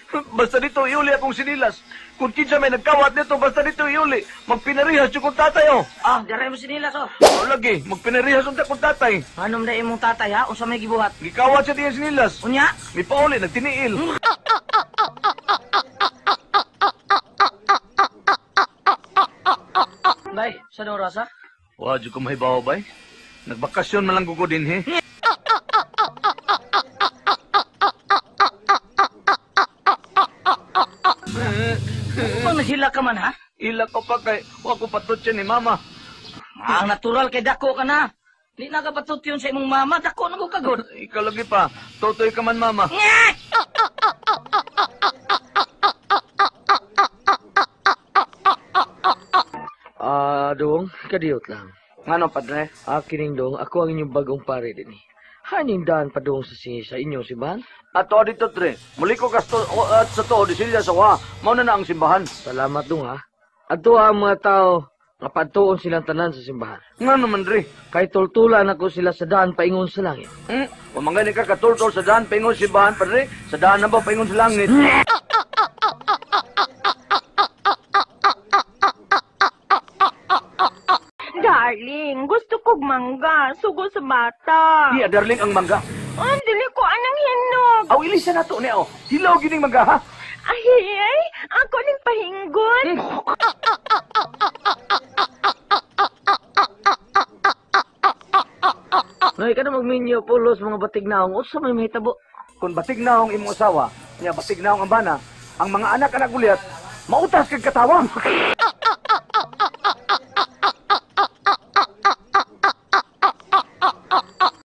Basta dito iuli akong sinilas. Kung kinsa may nagkawat nito, basta dito iuli. Magpinarihas yung kong tatay, oh. Ah, dere mo sinilas, oh. O lagi, magpinarihas unta kong tatay. Anom na imong tatay, ha? Unsa may gibuhat? Gikawat siya diyan sinilas. Unya? May pauli, nagtiniil. Bay, sa oras, ha? Wa, dyan ko mahibaw, bay. Nagbakasyon man lang ko din, he. Kung naghila ka man, ha? Ila ko pa kay, wa ko patutyan ni mama. Ang natural kay dako ka na. Di na ka patutyon sa imong mama, dako na ko kagod. Ikaw lagi pa, totoy ka man, mama. Ah, dong, kadiyot lang. Ngano, padre? Kining dong, ako ang inyong bagong pare din eh. Haning daan pa dong sa inyong simbahan? Ato dito, tre. Muli ko kasto, o, at sa to, disilya sa wa. Mauna na ang simbahan. Salamat dong ha. Ato ang mga tao nga padtuon silang tanan sa simbahan. Ngano man, dre? Kay tultulan ako sila sa daan paingon sa langit. Hmm? Pamangani ka katultol sa daan paingon simbahan, padre. Sa daan na ba paingon sa langit? Darling, gusto kog mangga. Sugo sa bata. Di, darling, ang mangga. Oh, dili ko anang hinog. Aw, ilisa na to niya, oh. Hilaw gining mangga, ha? Ay, ay, ako ning pahinggon. Noy, ka na magminyo pulos mga batig naong. Unsa may mahitabo? Kung batig naong imong asawa, niya batig naong ang bana, ang mga anak-anak gulyat, mautas kag katawa.